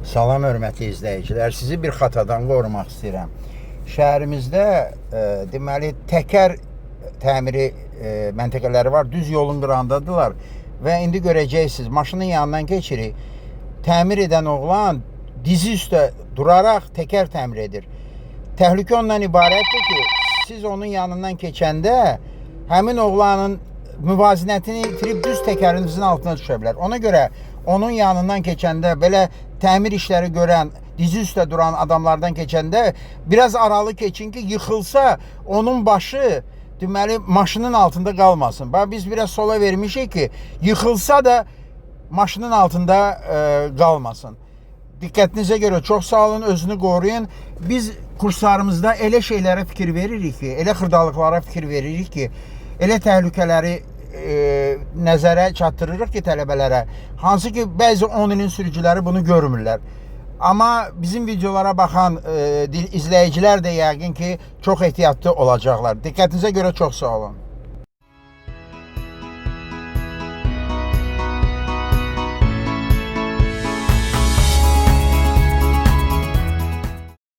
Salam hörmətli izləyicilər, sizi bir xatadan qorumaq istəyirəm. Şəhərimizdə deməli təkər təmiri məntəqələri var, düz yolun qırağındadılar və indi görəcəksiniz, maşının yanından keçirik. Təmir edən oğlan dizi üstə duraraq təkər təmir edir. Təhlükə ondan ibarətdir ki, siz onun yanından keçəndə həmin oğlanın müvazinətini itirib düz təkərinizin altına düşə bilər. Ona görə onun yanından keçəndə belə təmir işləri görən, dizi üstə duran adamlardan keçəndə biraz aralı keçin ki, yıxılsa onun başı deməli maşının altında qalmasın. Bax biz biraz sola vermişik ki, yıxılsa da maşının altında qalmasın. Diqqətinizə görə çox sağ olun, özünü qoruyun. Biz kurslarımızda elə şeylərə fikir veririk ki, elə xırdalıqlara fikir veririk ki, elə təhlükələri nəzərə çatdırırıq ki tələbələrə, hansı ki bəzi 10 ilin sürücüləri bunu görmürlər. Amma bizim videolara baxan izləyicilər də yəqin ki, çox ehtiyatlı olacaqlar. Diqqətinizə görə çox sağ olun.